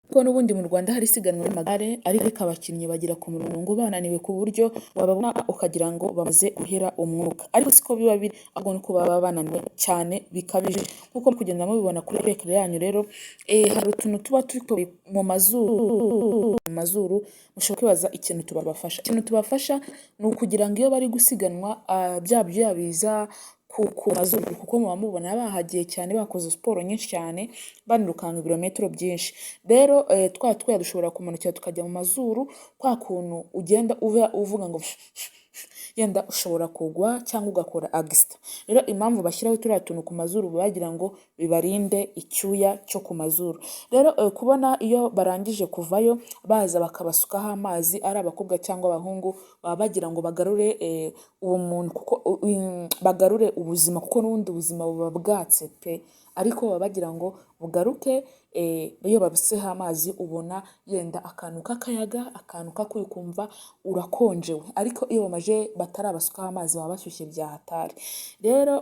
Kuko n'ubundi mu Rwanda hari isiganwa ry'amagare, ariko abakinnyi bagera ku murongo bananiwe ku buryo wababona ukagira ngo bamaze guhera umwuka, ariko siko biba biri, ahubwo nuko baba bananiwe cyane bikabije nk'uko kugenda mubibona kuri écran yanyu. Rero hari utuntu tuba turi mu mazuru. Mushobora kwibaza ikintu tubafasha. Ikintu tubafasha ni ukugira ngo iyo bari gusiganwa bya byuya biza ku mazuru, kuko muba mubona bahagiye cyane, bakoze siporo nyinshi cyane, banirukanka ibirometero byinshi. Rero twa twuya dushobora kumanukira tukajya mu mazuru, kwa kuntu ugenda uba uvuga ngo yenda ushobora kugwa cyangwa ugakora accident. Rero impamvu bashyiraho turiya tuntu ku mazuru, bagira ngo bibarinde icyuya cyo ku mazuru. Rero kubona iyo barangije kuvayo baza bakabasukaho amazi, ari abakobwa cyangwa abahungu, baba bagira ngo bagarure ubumuntu, kuko bagarure ubuzima, kuko n'ubundi ubuzima buba bwatse pe, ariko baba bagira ngo bugaruke. Iyo babisuseho amazi ubona yenda akantu k'akayaga, akantu k'akuya, ukumva urakonjewe, ariko iyo bamaze batarabasukaho amazi baba bashyushye bya hatari. Rero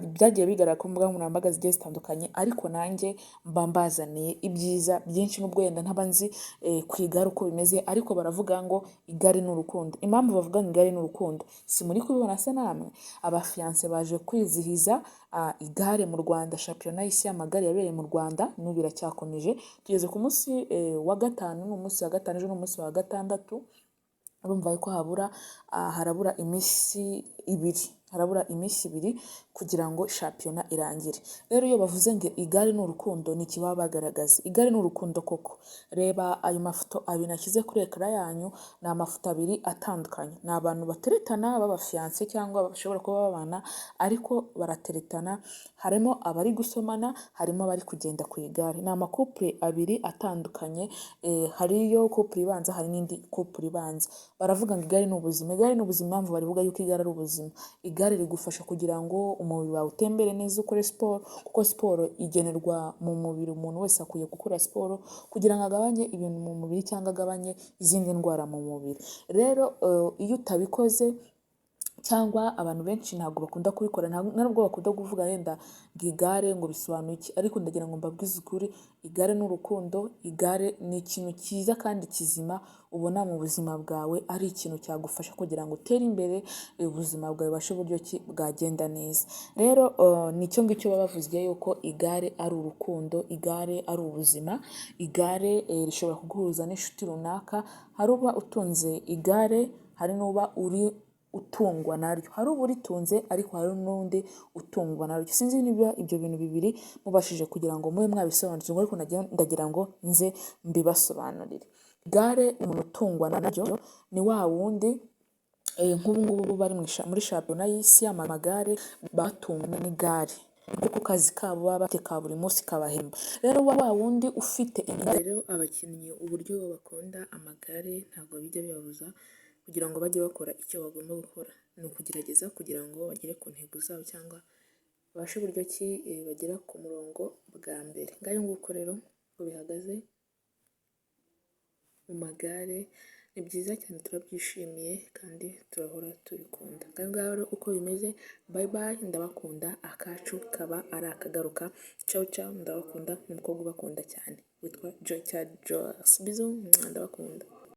byagiye bigaragara ku mbuga nkoranyambaga zigiye zitandukanye, ariko nanjye mba mbazaniye ibyiza byinshi, nubwo wenda ntaba nzi ku igare uko bimeze, ariko baravuga ngo igare ni urukundo. Impamvu bavuga ngo igare ni urukundo, si muri kubibona se namwe? Abafiancé baje kwizihiza igare mu Rwanda. Shampiyona y'isi y'amagare yabereye mu Rwanda, n'ubu iracyakomeje. Tugeze ku munsi wa gatanu, ni umunsi wa gatanu, ejo ni umunsi wa gatandatu. Urumva ko harabura iminsi 2, harabura iminsi 2 kugira ngo shampiyona irangire. Rero iyo bavuze ngo igare ni urukundo, ni iki baba bagaragaza? Igare ni urukundo koko. Reba ayo mafoto abiri nashyize kuri écran yanyu, ni amafoto abiri atandukanye. Ni abantu bateretana b'abafiancé cyangwa bashobora kuba babana, ariko barateretana. Harimo abari gusomana, harimo abari kugenda ku igare. Ni amacouple abiri atandukanye. Hari iyo couple ibanza, hari n'indi couple ibanza. Baravuga ngo igare ni ubuzima. Igare ni ubuzima. Impamvu barivuga yuko igare ari ubuzima, igare rigufasha kugira ngo umubiri wawe utembere neza, ukore siporo, kuko siporo igenerwa mu mubiri. Umuntu wese akwiye gukora siporo kugira ngo agabanye ibintu mu mubiri cyangwa agabanye izindi ndwara mu mubiri. Rero iyo utabikoze, cyangwa abantu benshi ntabwo bakunda kubikora, nubwo bakunda kuvuga wenda ngo igare ngo bisobanuye iki, ariko ndagira ngo mbabwize ukuri: igare ni urukundo. Igare ni ikintu cyiza kandi kizima ubona mu buzima bwawe, ari ikintu cyagufasha kugira ngo utere imbere, ubuzima bwawe bubashe uburyo ki bwagenda neza. Rero nicyo ngicyo baba bavuze yuko igare ari urukundo, igare ari ubuzima. Igare rishobora kuguhuza n'inshuti runaka. Hari uba utunze igare, hari n'uba uri utungwa naryo. Hari uba uritunze, ariko hari n'undi utungwa naryo. Sinzi niba ibyo bintu bibiri mubashije kugira ngo mube mwabisobanukirwa, ariko ndagira ngo nze mbibasobanurire. Igare, umuntu utungwa naryo ni wa wundi nk'ubu ngubu bari muri shampiyona y'isi y'amagare, batungwa n'igare kuko kazi kabo baba bafite ka buri munsi kabahemba. Rero wa wundi ufite igare. Rero abakinnyi uburyo bakunda amagare ntabwo bijya bibabuza kugira ngo bajye bakora icyo bagomba gukora, ni ukugerageza kugira ngo bagere ku ntego zabo cyangwa babashe uburyo ki bagera ku murongo bwa mbere. Ngayo nguko rero uko bihagaze mu magare, ni byiza cyane, turabyishimiye kandi turahora tubikunda. Ngayo ngaho rero uko bimeze. Bye bye, ndabakunda, akacu kaba ari akagaruka. Ciao ciao, ndabakunda, ni umukobwa ubakunda cyane witwa Joy Joyce. Bisous, ndabakunda.